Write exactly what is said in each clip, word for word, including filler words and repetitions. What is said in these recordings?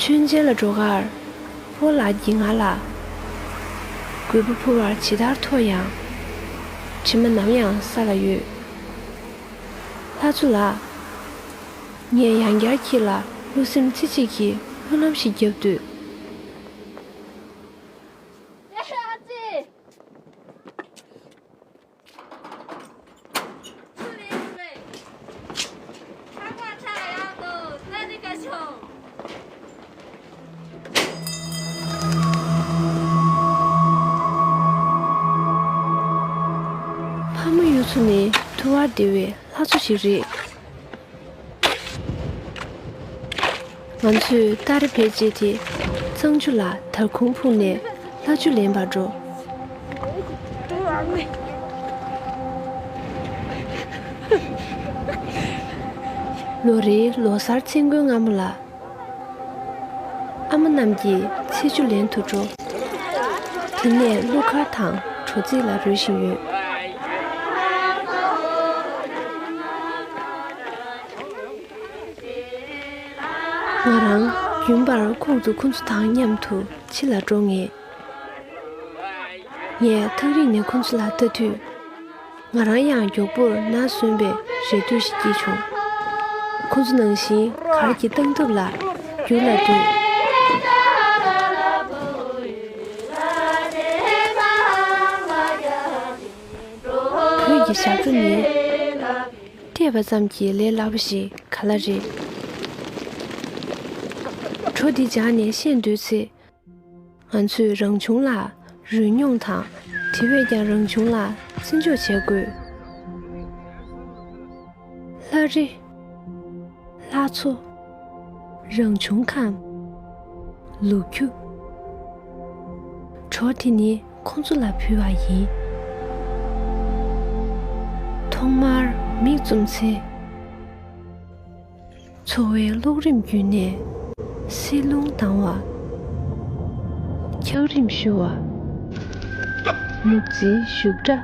མཆོད་མཇལ་ལ་འགྲོ་ཁར། སྤོ་ལགས་ཀྱིས་ང་ལ། རྒོད་པོ་འཕུར་བར་ཇི་ལྟར་མཐོ་ཡང་། དྲི་མ་ནམ་ཡང་ས་ལ་ཡོད། ལྷ་མཚོ་ལགས། ངས་ཡང་བསྐྱར་ཁྱེད་ལ་བློ་སེམས་རྩེ་གཅིག་གིས་སྨོན་ལམ་ཞིག་བརྒྱབ་དུས། ཕ་མ་གཡུ་མཚོ་ནི་ཐུ་བ་སྡེ་བའི་ལྷ་མཚོ་ཞིག་རེད། ང་ཚོས་སྟ་རེ་ཕལ་ཆེར་དེ་གཙང་ཆུ་ལ་དར་ཁུང་ཕུབ་ནས་ལྷ་ཆུ་ལེན་པར་འགྲོ། ལོ་རེའི་ལོ་གསར་ཚེས་འགོའི་སྔ་མོ་ལ། ཨ་མ་རྣམས་ཀྱིས་ཚེ་ཆུ་ལེན་དུ་འགྲོ། དེ་ནས་གླུ་གར་དང་བྲོ་འཚིག་ལ་རོལ་བཞིན་ཡོད། ང་རང་རྒྱུན་པར་ཁོག་ཏུ་ཁོ་ཚོ་དང་མཉམ་དུ་ཕྱི་ལ་འགྲོ་ངེས། ངས་ཐག་རིང་ནས་ཁོ་ཚོ་ལ་ལྟ་དུས། ང་རང་ཡང་མགྱོགས་པོར་ནར་སོན་པའི་རེ་འདོད་ཞིག་སྐྱེས་བྱུང་། ཁོ་ཚོ་ནང་བཞིན་གར་གྱི་སྟངས་སྟབས་ལ་འགྱུར་ལ་འདུག་བོད་ཀྱི་ཞབས་བྲོ་ནི་བལྟས་པ་ཙམ་གྱིས་ལས་སླ་པོ་ཞིག་ག་ལ་རེད། བྲོ་འདི་སྦྱངས་ནས་ཤེས་འདོད་ཚེ། ང་ཚོས་རང་བྱུང་ལ་རོལ་མྱོང་དང་། དེ་བས་ཀྱང་རང་བྱུང་ལ་བརྩི་འཇོག་བྱེད་དགོས། ལྷ་རི། ལྷ་མཚོ། རང་བྱུང་ཁམས། ལུག་ཁྱུ། བྲོ་དེ་ནི་ཁོང་ཚོ་ལ་ཕུལ་བ་ཡིན། ཐོག་མར་མིག་བཙུམ་ཚེ། འཚོ་བའི་གློག་རིམ་བརྒྱུད་ནས་བསིལ་རླུང་ལྡང་བ། འཁྱག་རིམ་བཞུ་བ། ནུབ་རྩིའི་བཞུར་སྒྲ།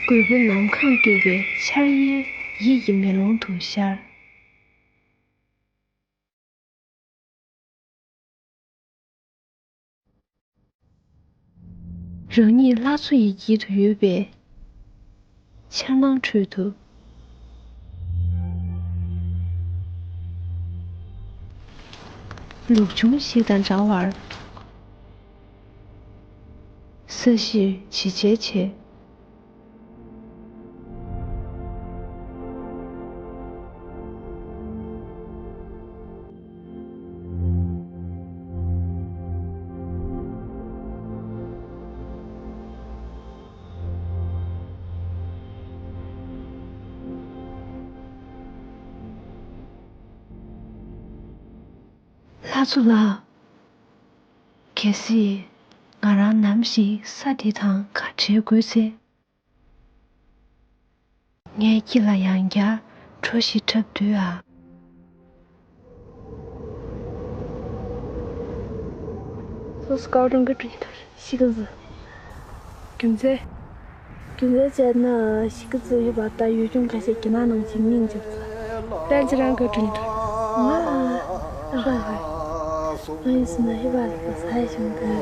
རྒོད་པོ་ནམ་གང་བཏུད་པའི་འཆར་ཡན་ཡིད་ཀྱི་མེ་ལོང་དུ་ཤར། རང་ཉིད་ལྷ་མཚོ་ཡི་དཀྱིལ་དུ་ཡོད་པའི་འཆར་སྣང་ཁྲོད་དུ། ལུག་ཆུང་ཞིག་དང་འདྲ་བར་ས་གཞིར་བྱིལ་བྱིལ་བྱེད། ལྷ་མཚོ་ལགས། གལ་སྲིད་ང་རང་ནམ་ཞིག་ས་འདི་དང་ཁ་བྲལ་དགོས་ཚེ། ངས་ཁྱེད་ལ་ཡང་བསྐྱར་བྲོ་ཞིག་འཁྲབ་འདོད་ཨ། སོ་སོ་ཀའོ་ཀྲུང་གི་ཀྲུང་ཐར་ཤི་ཀི་ཟི། རྒྱུ་མཚན། རྒྱུ་མཚན་བྱས་ན་ཤི་ཀི་ཙི་ཡོད་པ་ད་ཡུལ་ལྗོངས་ཁ་ཤས་ཀྱི་ནང་ནང་བཞིན་སྙིང་རྗེ་བ། ཏན་ཅི་རང་གི་ཀྲུང་ཐར། ང་ཨ་ཧ་ཧ། ང་ཡིན་སྲིད་ན་ཧི་བ་ལ་ས་ཡ་བྱུང་གི།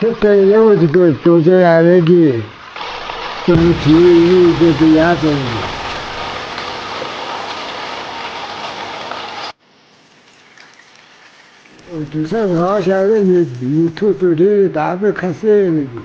དེ་ལྟར་ཡང་དུ་ཅོག་ཅོག་ཡ་རེ་གི་ཅོག་དེའི་ཡུལ་དེ་དུ་ཡ་དེ། དུ་ས་ར་ཤ་རེ་ནི་ཡུལ་ཐུག་ཏུ་རེ་རེ་དག་པའི་ཁ་གསལ་རེ་གི།